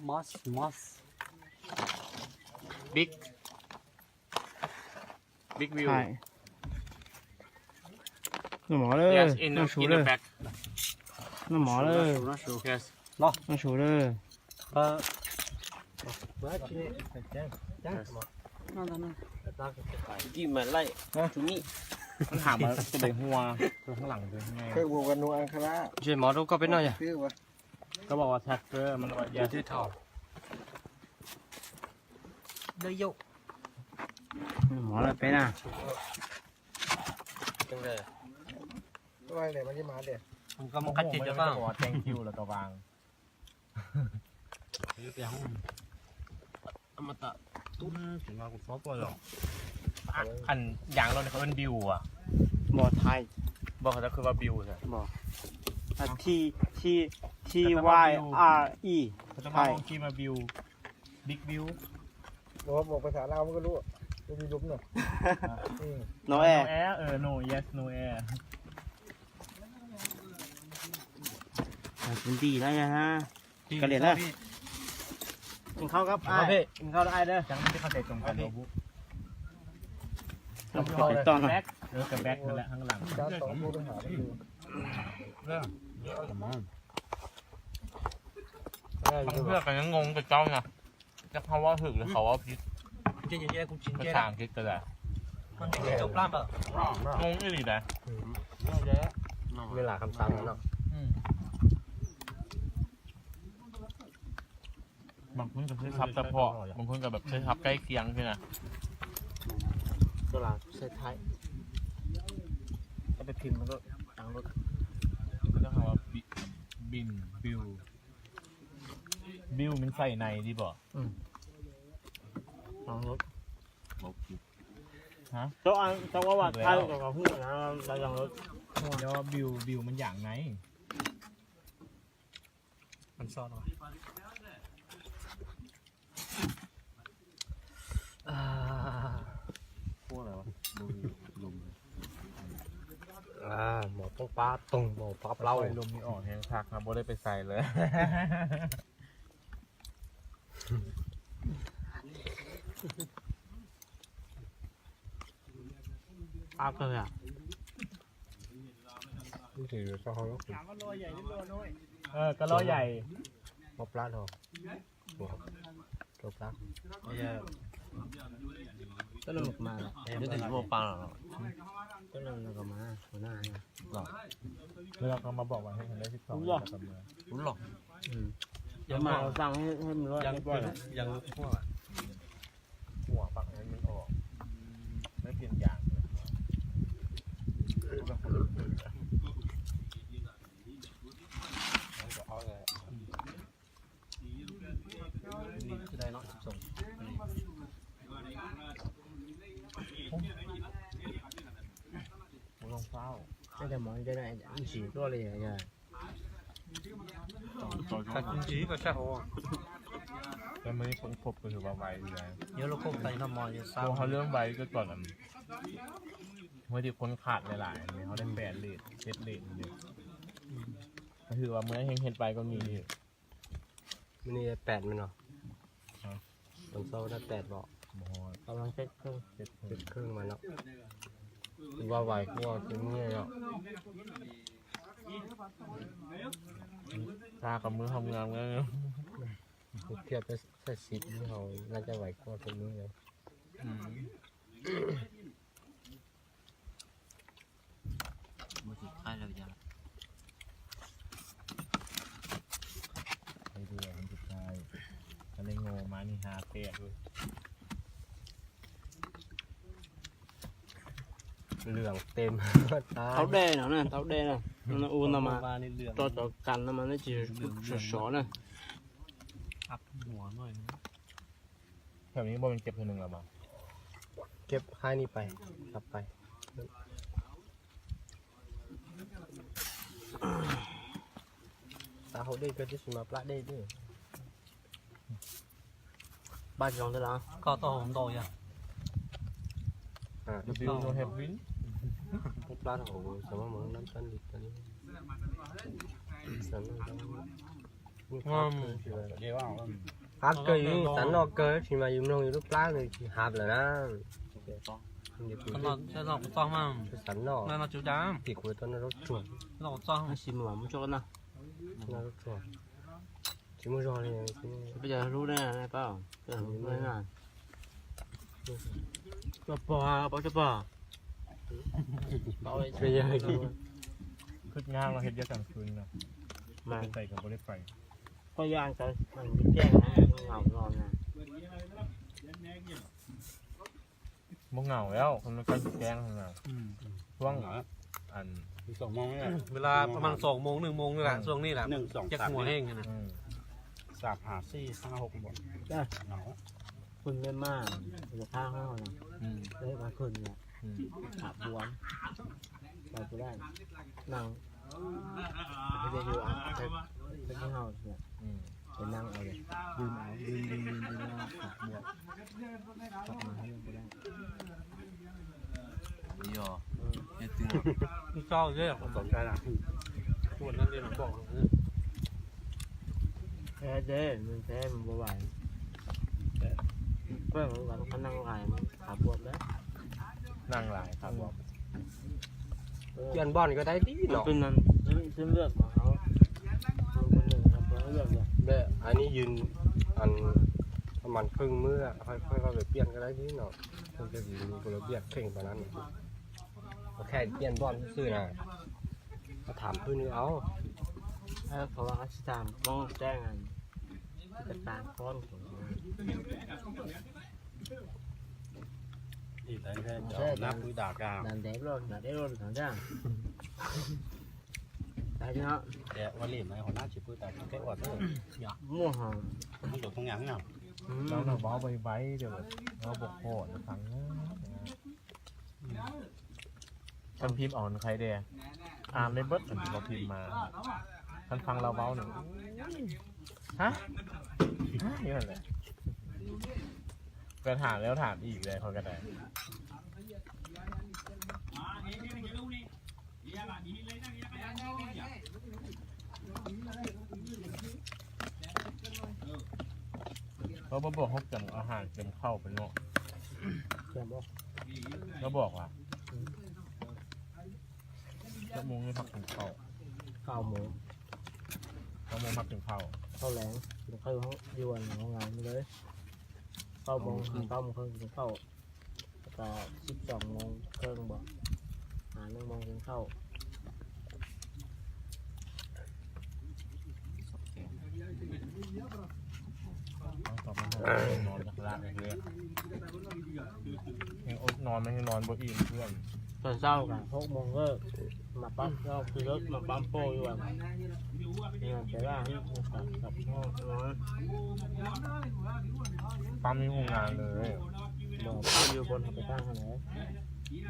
Moss, moss. Big. Big view. Noj mov lawm, noj su lawm. Noj mov lawm. Noj su lawm. Kojบอกว่า Tucker มันบอกอย่าซื้อทอง Mov lawm peb na. Thank you แล้วก็วาง อันยางรถเขาเอิ้นบิวอ่ะ บ่ไทย บ่เขาจะคือว่าบิวใช่ บ่ T T T Y R E เขาจะมาลองที่มาบิว บิ๊กบิว บอกภาษาลาวมันก็รู้ ไม่มีลมหรอก No air. No air เออ no yes no air กินดีแล้วนะฮะ กะเหรี่ยงนะ กินข้าวครับอ้าย กินข้าวแล้วอ้ายเด้อ ยังไม่ได้เข้าใจตรงกัน ต้องไปต้อน แบ็ค เออกับแบ็คนั่นแหละข้างหลัง บางเทื่อก็ยังงงกับเจ้านะ จักเขาเว้าถูกหรือเขาเว้าผิด ภาษาอังกฤษก็ได้ งงอีหลีนะ เวลาคำศัพท์เนาะ บางคนก็ใช้ศัพท์เฉพาะ บางคนก็แบบใช้ศัพท์ใกล้เคียงใช่ไหม ก็ลาใช้ไทย ถ้าไปพิมพ์มันก็ตังรถ ก็ต้องคำว่าบิน บิว บิวมันใส่ในดีบ่ ตังรถ ฮะ เจ้าอัน เจ้าว่าว่าไทยกับเขาพูดนะ เรายังรถ เดี๋ยวบิว บิวมันอย่างไง มันซ่อนไว้ พวกอะไรวะ ลม ลม อ่า หมอต้องปลาตรง หมอปลาเปล่า ลมนี่ออกแฮงคักครับ บ่ได้ไปใส่เลย อัพเลยอ่ะ เออ กะลอใหญ่ หมอปลาทอง ตัวปลา Tức là mệt mà. Em biết thì vô pha rồi. Tức là nó có má, có na. Rồi. Thế là con mà bỏ vào hệ thống đấy thì sáu giờ tầm mười. Đúng rồi. Ừ. Nếu mà răng hết, hết rồi. Răng, răng nước hoa. Hoa bằng cái mình ổ. Mấy tiền giảng. Đấy, có ói rồi. Cái món cái này ăn chỉ có lì rồi. Ăn chỉ có sao hổ. Cái mấy con cục thì vào vài gì đấy. Nhớ lúc cục tay nó mò như sao. Không, họ lưỡng vài cái còn là mấy thì con khát lại lại, mình họ đến bẻ lịt, chết lịt gì. Cái thứ mà mới เฮ็ด เฮ็ดไปก็มีอยู่ มื้อนี้แปดแม่นบ่ ฮะ ตอนเช้าได้แปดบ่ บ่ฮอด กำลังเจ็ดครึ่ง เจ็ดครึ่ง เจ็ดครึ่งมาเนาะ ถือว่าไหวกว่าซุมื้อเนาะ ตากับมือทำงานแล้ว เทียบกับใส่สิบนี่เขาน่าจะไหวกว่าซุมื้อเลย อืม Một thịt khai là bây giờ là. Đây thì ăn thịt khai. Cái này ngô mà ni hà tẹt luôn. Lượn kem. Táo đen nó nè, táo đen nè. Nó u nó mà cho chó cắn nó mà nó chỉ sổ sổ nè. Áp mùa rồi. แถวนี้บ่มันเก็บเทื่อหนึ่งแล้วบ่ เก็บค่ายนี้ไป กลับไป ตาเขาได้ก็จะสิมาปลาได้ด้วย บ้านจองได้แล้ว ก็ต้องของโตอย่าง อ่า เดี๋ยวบิวโนแฮปปี้ ปลาของสมมติมันน้ำต้นดิบตอนนี้ สมมติ Qab kawg, yus xav noj kawg tab sis mas yus mloog yus lub plab nws tsis hab lawm na. Xav noj, tim kuv tau noj zaub tsuag. Noj zaub tsuag, tsis muaj zog li. Tso pog, pog tso pog. Khwb nyab los hais tias tag kis no, mas tais kom pov li pais. Koj yuav ăn cov ceeb no, ngaum no na. Muab ngaum lawm, koj ceeb no. Suab ngaum. เวลาประมาณสองโมง หนึ่งโมงนี่แหละ ช่วงนี้แหละ จะหัวแห้งนะ สาม ห้า สี่ ห้า หก หมด คุณแม่ม่า อยู่ข้างห้องนะ อืม เฮ้ย มาคืนเนี่ย อืม ขาบวม เราจะได้นั่ง ไม่ได้อยู่อ่ะ ไป ไปที่ห้องเนี่ย อืม ไปนั่งเอาเลย ยืนเอา ยืน ยืน ยืน ยืน แล้วก็ขาบวม กลับมาให้เล่นก็ได้ Yog, yog twg? Twb tau thiab, tau cai na. Ua no li no pom. Nws teb nws ua vais, qhov neeg lais qhav npuam, neeg lais qhav npuam. Piaj npoj ko dai tib no. Mas khwj mwb, khwj koj piaj ko dai tib no. Khwj koj piaj kheej pab na. Khai piaj npoj xwb na. Tham pw nws au. Tsis tham, tsis tham, tsis tham. Nab pw tas kag. Nab deb loj, nab deb loj tas kag. Ua li mas hov nab tsis pw tas keb ua xwb. Muaj hov. Muaj cov thoob nyas xwb na. Vauv vaiv vaiv tias vauv pom qhov no thaj. Xab phim ov nws qhia tias, a, mej npawb xab phim mas, thaj thaj lawv vauv nws, ha, ha, yog lawm. Koj tham lawm tham ib lawm qhov koj tham. Có bác Bộc hấp dẫn ở Hà Tiềm Khâu phải không? Có Bộc à? Có mua hấp Tiềm Khâu. Khâu muộn. Có mua hấp Tiềm Khâu. Khâu lẹn, Tiềm Khâu không, đi qua nó ngon lắm đấy. Khâu muộn, khâu muộn, khâu Tiềm Khâu. Và sib sòng mong khơi mong, à, nông mong Tiềm Khâu. Ngon, ngon, ngon, ngon. Tuần sau cả hốc môn cơ, mà bắp rau cứ rớt mà bắp phô như vậy. Nên là cái là tập, tập ngon. Bắp như hùng ngàn rồi đấy. Mà bắp như con hộp cái tang hả đấy.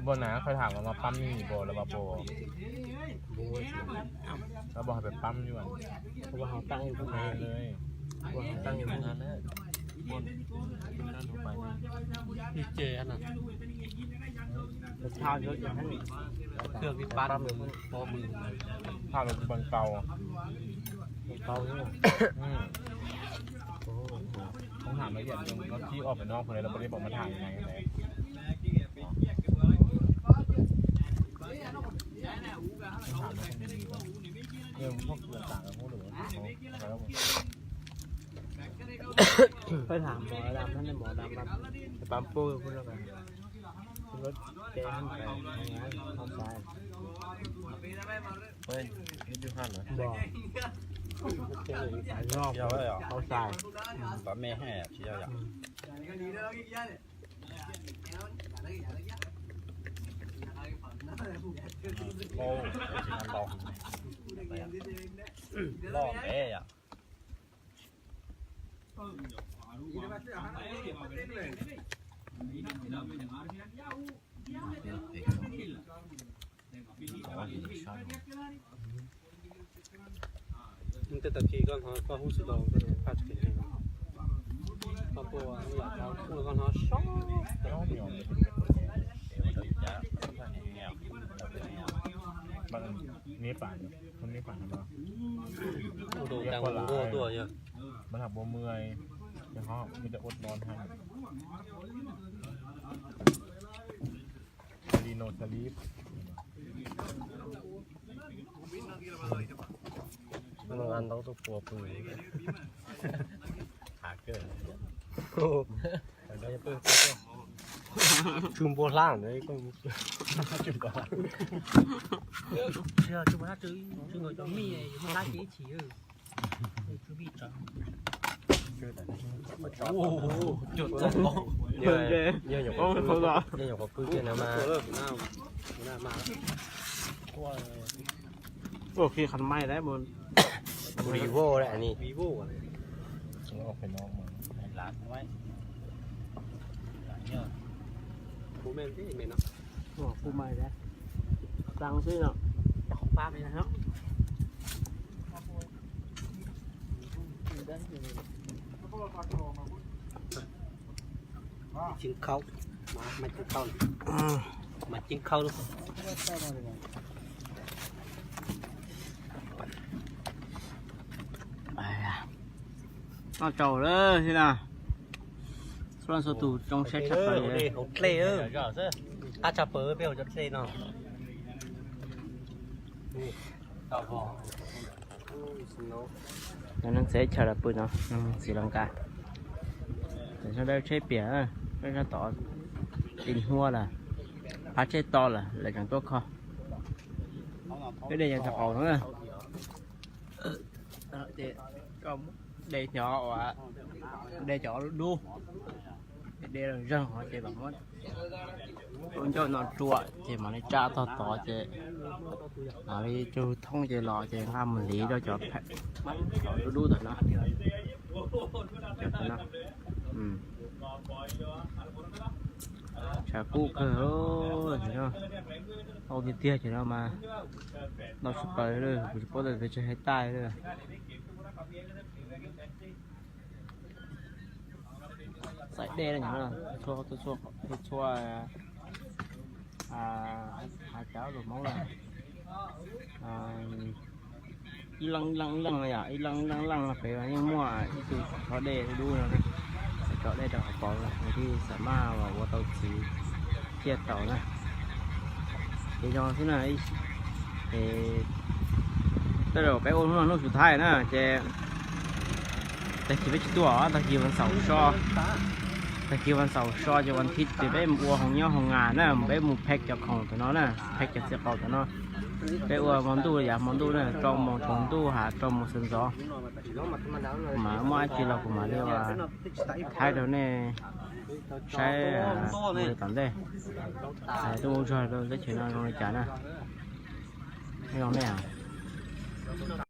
Bữa nào khơi thẳng mà bắp như bò là bắp bò. Bắp bò phải bắp như vậy. Bắp bò hộp tang như thế này. Bắp bò hộp tang như thế này. Bắp bò hộp tang như thế này. Ib ce na. Thaj lus paj nkaus. Không hẳn nói chuyện, nó chỉ ở bên nóc, hồi đấy là bọn em bọn nó thả cái này này. Không hẳn nó không bị gì đâu. Nhưng mà không truyền tải được, không được, không phải đâu. Phải làm mỏ đam, nó mỏ đam lắm. Phải bám pô, không được. Rau ces hab pas, hab pas. Hab pas. Loj ntev yom. Tej tag kis koj hnov koj hub tsis tau, koj faj tsis kev, koj puas yam tau kuj koj hnov sob. Neb pam, neb pam no. Ua rau tag nqua tuaj yog. Mas lam ua mưa, ces ho mi ta ua non ha. Li no xav li. Ăn tau tuaj pua pw. Hais kawg. Tsw npua hlab ntawd. Tsw npua hlab, tsw nkaus cov mij, hlab ces ib chim. Nyuam qhuav pw kiag no mas. Ua khi khas mai lawm, Vivo lawm ni. Kuv me me no. Kuv mai lawm. Tăng xwb no. Ceeb khau, mas ceeb khau, mas ceeb khau. Noj tsau lawm thiab na. Txhua leej txhua tus zoo siab tshaj plaws. Hauv dlej, qab tshaj plaws peb hauv cov dlej no. Cov neeg txawv chaw lawv pw no, Sri Lanka. Tam sim no tsheb piam, peb sab tom Tin Huab lawm, phab tsheb to lawm, lawv tseem tuaj kho. Peb de cov qaum no na. De cov, de cov dub, de zeeg ces mam muab ncauj no rua ces mam li tsa tog tod ces mam li cug thoob ces los ces nqa mus hliv rau cov dub dub ntawm no. Tshav kub kawg, ntau tiag tiag ces no mas ntau tshaj plaws li, kuv tsis paub tias peb tsis hais tag li. Txais dej no, txhua, txhua hav cawv los Hmoob na, ib leej ib leej ib leej no yom, ib leej ib leej ib leej no pem yeej muaj ib tug tso dej dub no, tso dej rau hauv paus no thiaj xam maj ua tau txiv ciaj tau na. Ces yog xwb na, tej zaum peb ua hnub no hnub xub thaib na ces tag kis peb tsis tuaj, tag kis vas xaum so, tag kis vas xaum so ces vas thiv ces peb mus ua hoo nyob hoo nas na, peb mus pheej cov khoom tam no na, pheej cov txiv qaum tam no. Peb ua hmo ntuj yam hmo ntuj na, rau moos tsaus ntuj has rau moos sawv ntxov. Mas muaj dab tsi los kuv mam li ua thaij rau nej saib mus tom ntej. Tuaj ua zog rau teb chaws no zoo li cas na. Nyob zoo nej.